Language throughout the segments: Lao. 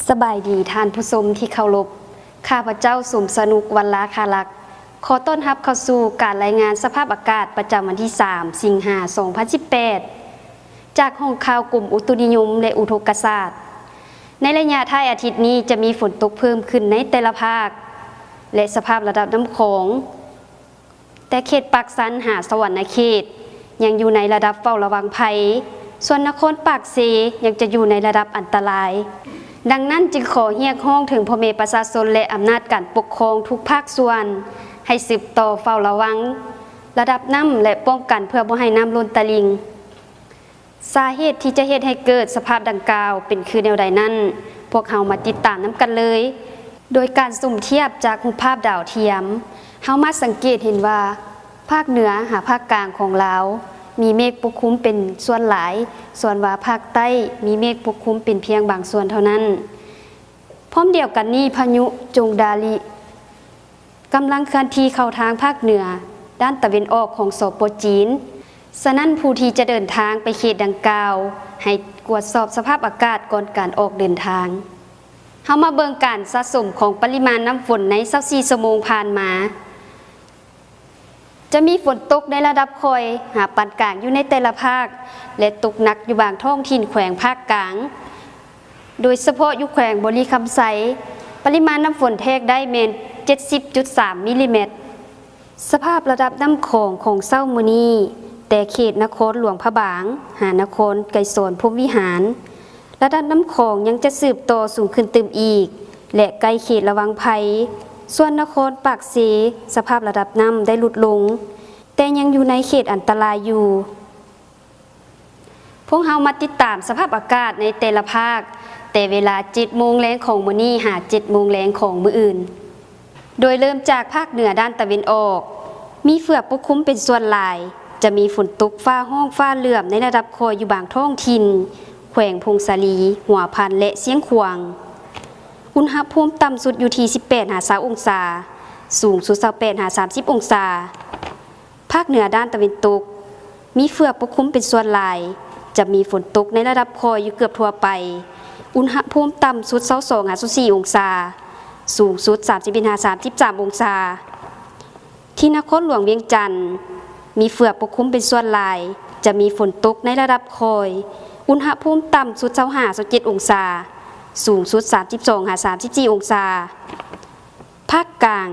ສະບາຍດີທ່ານຜູ້ຊົມທີ່ເຄົາລົບ, ຂ້າພະເຈົ້າ ສົມສະໜຸກ ວັນລາຄາລັກ ຂໍຕ້ອນຮັບເຂົ້າສູ່ການລາຍງານສະພາບອາກາດປະຈຳວັນທີສາມ ສິງຫາ ສອງພັນສິບແປດ ຈາກຫ້ອງຂ່າວກົມອຸຕຸນິຍົມ ແລະ ອຸທົກກະສາດ. ໃນໄລຍະທ້າຍອາທິດນີ້ຈະມີຝົນຕົກເພີ່ມຂຶ້ນໃນແຕ່ລະພາກ ແລະ ສະພາບລະດັບນ້ຳຂອງ ແຕ່ເຂດປາກຊັນຫາສະຫວັນນະເຂດ ຍັງຢູ່ໃນລະດັບເຝົ້າລະວັງໄພ, ສ່ວນນະຄອນປາກເຊຍັງຈະຢູ່ໃນລະດັບອັນຕະລາຍ. ດັ່ງນັ້ນຈຶ່ງຂໍຮຽກຮ້ອງເຖິງພໍ່ແມ່ປະຊາຊົນ ແລະ ອຳນາດການປົກຄອງທຸກພາກສ່ວນ ໃຫ້ສືບຕໍ່ເຝົ້າລະວັງລະດັບນ້ຳ ແລະ ປ້ອງກັນເພື່ອບໍ່ໃຫ້ນ້ຳລົ້ນຕະລິ່ງ. ສາເຫດທີ່ຈະເຮັດໃຫ້ເກີດສະພາບດັ່ງກ່າວເປັນຄືແນວໃດນັ້ນ, ພວກເຮົາມາຕິດຕາມນຳກັນເລີຍ. ໂດຍການສົມທຽບຈາກຮູບພາບດາວທຽມ, ເຮົາມາສັງເກດເຫັນວ່າ ພາກເໜືອຫາພາກກາງຂອງລາວ ມີເມກປົກຄຸມເປັນສ່ວນຫຼາຍ, ສ່ວນວ່າພາກໃຕ້ມີເມກປົກຄຸມເປັນພຽງບາງສ່ວນເທົ່ານັ້ນ. ພ້ອມດຽວກັນນີ້, ພາຍຸຈົງດາລິ ກຳລັງເຄື່ອນທີ່ເຂົ້າທາງພາກເໜືອດ້ານຕາເວັນອອກຂອງ ສປ ຈີນ. ສະນັ້ນ, ຜູ້ທີ່ຈະເດີນທາງໄປເຂດດັ່ງກ່າວ ໃຫ້ກວດສອບສະພາບອາກາດກ່ອນການອອກເດີນທາງ. ເຮົາມາເບິ່ງການສະສົມຂອງປະລິມານນ້ຳຝົນໃນຊາວສີ່ຊົ່ວໂມງຜ່ານມາ. ຈະມີຝົນຕົກໃນລະດັບຄ່ອຍຫາປານກາງຢູ່ໃນແຕ່ລະພາກ ແລະ ຕົກໜັກຢູ່ບາງທ້ອງຖິ່ນແຂວງພາກກາງ, ໂດຍສະເພາະຢູ່ແຂວງບໍລິຄຳໄຊ, ປະລິມານນ້ຳຝົນແທກໄດ້ແມ່ນເຈັດສິບຈຸດສາມມິລລີແມັດ. ສະພາບລະດັບນ້ຳຂອງຂອງເຊົ້າມື້ນີ້, ແຕ່ເຂດນະຄອນຫຼວງພະບາງ ຫານະຄອນໄກສອນພົມວິຫານ, ລະດັບນ້ຳຂອງຍັງຈະສືບຕໍ່ສູງຂຶ້ນຕື່ມອີກ ແລະ ໃກ້ເຂດລະວັງໄພ. ສ່ວນນະຄອນປາກເຊ, ສະພາບລະດັບນ້ຳໄດ້ຫຼຸດລົງ, ແຕ່ຍັງຢູ່ໃນເຂດອັນຕະລາຍຢູ່. ພວກເຮົາມາຕິດຕາມສະພາບອາກາດໃນແຕ່ລະພາກ, ແຕ່ເວລາເຈັດໂມງແລງຂອງມື້ນີ້ ຫາເຈັດໂມງແລງຂອງມື້ອື່ນ. ໂດຍເລີ່ມຈາກພາກເໜືອດ້ານຕາເວັນອອກ, ມີເຝືອປົກຄຸມເປັນສ່ວນຫຼາຍ, ຈະມີຝົນຕົກຟ້າຮ້ອງຟ້າເຫຼື້ອມໃນລະດັບຄ່ອຍຢູ່ບາງທ້ອງຖິ່ນ, ແຂວງຜົ້ງສາລີ, ຫົວພັນ ແລະ ຊຽງຂວາງ. ອຸນຫະພູມຕ່ຳສຸດຢູ່ທີ່ສິບແປດຫາຊາວອົງສາ, ສູງສຸດຊາວແປດຫາສາມສິບອົງສາ. ພາກເໜືອດ້ານຕາເວັນຕົກ, ມີເຝືອປົກຄຸມເປັນສ່ວນຫຼາຍ, ຈະມີຝົນຕົກໃນລະດັບຄ່ອຍຢູ່ເກືອບທົ່ວໄປ. ອຸນຫະພູມຕ່ຳສຸດຊາວສອງຫາຊາວສີ່ອົງສາ, ສູງສຸດສາມສິບເອັດຫາສາມສິບສາມອົງສາ. ທີ່ນະຄອນຫຼວງວຽງຈັນ, ມີເຝືອປົກຄຸມເປັນສ່ວນຫຼາຍ, ຈະມີຝົນຕົກໃນລະດັບຄ່ອຍ. ອຸນຫະພູມຕ່ຳສຸດຊາວຫ້າຫາຊາວເຈັດອົງສາ, ສູງສຸດສາມສິບສອງຫາສາມສິບສີ່ອົງສາ. ພາກກາງ,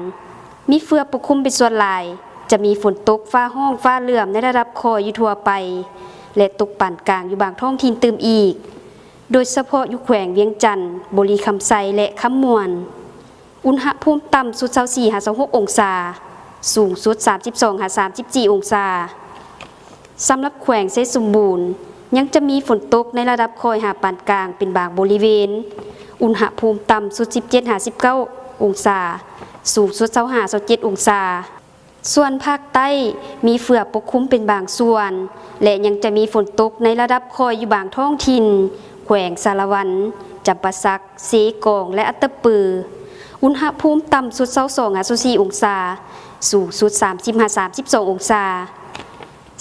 ມີເຝືອປົກຄຸມເປັນສ່ວນຫຼາຍ, ຈະມີຝົນຕົກຟ້າຮ້ອງຟ້າເຫຼື້ອມໃນລະດັບຄ່ອຍຢູ່ທົ່ວໄປ ແລະ ຕົກປານກາງຢູ່ບາງທ້ອງຖິ່ນຕື່ມອີກ, ໂດຍສະເພາະຢູ່ແຂວງວຽງຈັນ, ບໍລິຄຳໄຊ ແລະ ຄຳມ່ວນ. ອຸນຫະພູມຕ່ຳສຸດຊາວສີ່ຫາຊາວຫົກອົງສາ, ສູງສຸດສາມສິບສອງຫາສາມສິບສີ່ອົງສາ. ສຳລັບແຂວງໄຊສົມບູນ ຍັງຈະມີຝົນຕົກໃນລະດັບຄ່ອຍຫາປານກາງເປັນບາງບໍລິເວນ. ອຸນຫະພູມຕ່ຳສຸດສິບເຈັດຫາສິບເກົ້າອົງສາ, ສູງສຸດຊາວຫ້າຊາວເຈັດອົງສາ. ສ່ວນພາກໃຕ້ມີເຝືອປົກຄຸມເປັນບາງສ່ວນ ແລະ ຍັງຈະມີຝົນຕົກໃນລະດັບຄ່ອຍຢູ່ບາງທ້ອງຖິ່ນ, ແຂວງສາລະວັນ, ຈຳປາສັກ, ເຊກອງ ແລະ ອັດຕະປື. ອຸນຫະພູມຕ່ຳສຸດຊາວສອງຫາຊາວສີ່ອົງສາ, ສູງສຸດສາມສິບຫາສາມສິບສອງອົງສາ.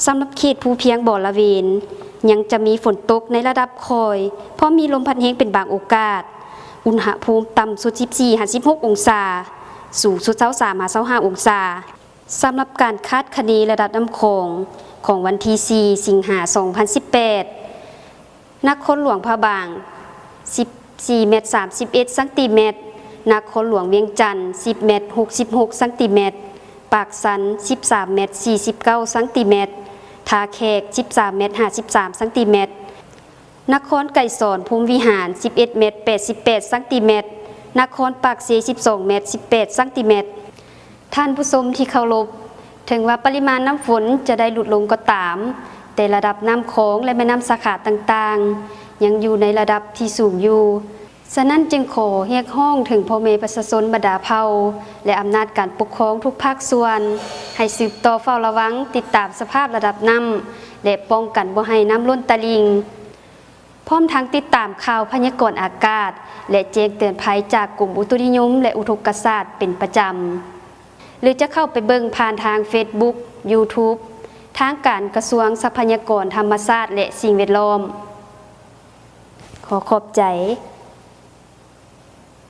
ສຳລັບເຂດພູພຽງບໍລະເວນ ຍັງຈະມີຝົນຕົກໃນລະດັບຄ່ອຍ, ພ້ອມມີລົມພັດແຮງເປັນບາງໂອກາດ. ອຸນຫະພູມຕ່ຳສຸດສິບສີ່ຫາສິບຫົກອົງສາ, ສູງສຸດຊາວສາມຫາຊາວຫ້າອົງສາ. ສຳລັບການຄາດຄະເນລະດັບນ້ຳຂອງຂອງວັນທີສີ່ ສິງຫາ ສອງພັນສິບແປດ, ນະຄອນຫຼວງພະບາງ ສິບສີ່ແມັດ ສາມສິບເອັດຊັງຕີແມັດ, ນະຄອນຫຼວງວຽງຈັນ ສິບແມັດ ຫົກສິບຫົກຊັງຕີແມັດ, ປາກຊັນ ສິບສາມແມັດ ສີ່ສິບເກົ້າຊັງຕີແມັດ, ທ່າແຂກ ສິບສາມແມັດ ຫ້າສິບສາມຊັງຕີແມັດ, ນະຄອນໄກສອນ ພົມວິຫານ ສິບເອັດແມັດ ແປດສິບແປດຊັງຕີແມັດ, ນະຄອນປາກເຊ ສິບສອງແມັດ ສິບແປດຊັງຕີແມັດ. ທ່ານຜູ້ຊົມທີ່ເຄົາລົບ, ເຖິງວ່າປະລິມານນ້ຳຝົນຈະໄດ້ຫຼຸດລົງກໍຕາມ, ແຕ່ລະດັບນ້ຳຂອງ ແລະ ແມ່ນ້ຳສາຂາຕ່າງໆ ຍັງຢູ່ໃນລະດັບທີ່ສູງຢູ່. ສະນັ້ນຈຶ່ງຂໍຮຽກຮ້ອງເຖິງພໍ່ແມ່ປະຊາຊົນບັນດາເຜົ່າ ແລະ ອຳນາດການປົກຄອງທຸກພາກສ່ວນ ໃຫ້ສືບຕໍ່ເຝົ້າລະວັງ, ຕິດຕາມສະພາບລະດັບນ້ຳ ແລະ ປ້ອງກັນບໍ່ໃຫ້ນ້ຳລົ້ນຕະລິ່ງ. ພ້ອມທັງຕິດຕາມຂ່າວພະຍາກອນອາກາດ ແລະ ແຈ້ງເຕືອນໄພຈາກກົມອຸຕຸນິຍົມ ແລະ ອຸທົກກະສາດເປັນປະຈຳ ຫຼື ຈະເຂົ້າໄປເບິ່ງຜ່ານທາງເຟສບຸກ, ຢູທູບ ທາງການກະຊວງຊັບພະຍາກອນທຳມະຊາດ ແລະ ສິ່ງແວດລ້ອມ. ຂໍຂອບໃຈ.